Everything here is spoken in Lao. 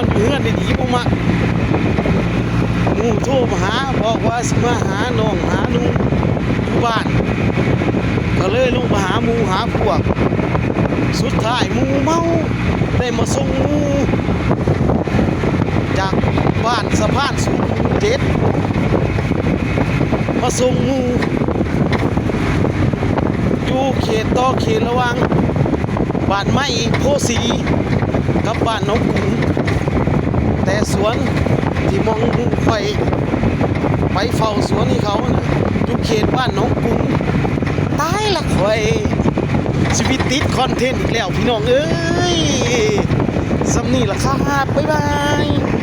ເຮືອນດີໆບໍ່ມັກ ໝູ່ໂທມາຫາ ບອກວ່າຊິມາຫານ້ອງຫາລຸງຢູ່ບ້ານ ກໍເລີຍລົງໄປຫາໝູ່ຫາພວກ ສຸດທ້າຍໝູ່ເມົາ ໄດ້ມາສົ່ງໝູ່ ຈາກບ້ານສະພານສູງເຈັດ ມາສົ່ງໝູ່ ຢູ່ເຂດຕໍ່ເຂດລະຫວ່າງບ້ານໄມ້ໂພສີ ກັບບ້ານໜອງກຸງ ແຕ່ສວນທີ່ໝ່ອງໝູ່ຂ້ອຍໄປເຝົ້າສວນໃຫ້ເຂົານະ ຢູ່ເຂດບ້ານໜອງກຸງ. ຕາຍລະຂ້ອຍ ຊີວິດຕິດຄອນເທັນອີກແລ້ວພີ່ນ້ອງເອີຍ ສ່ຳນີ້ລະຄັບ ບາຍບາຍ.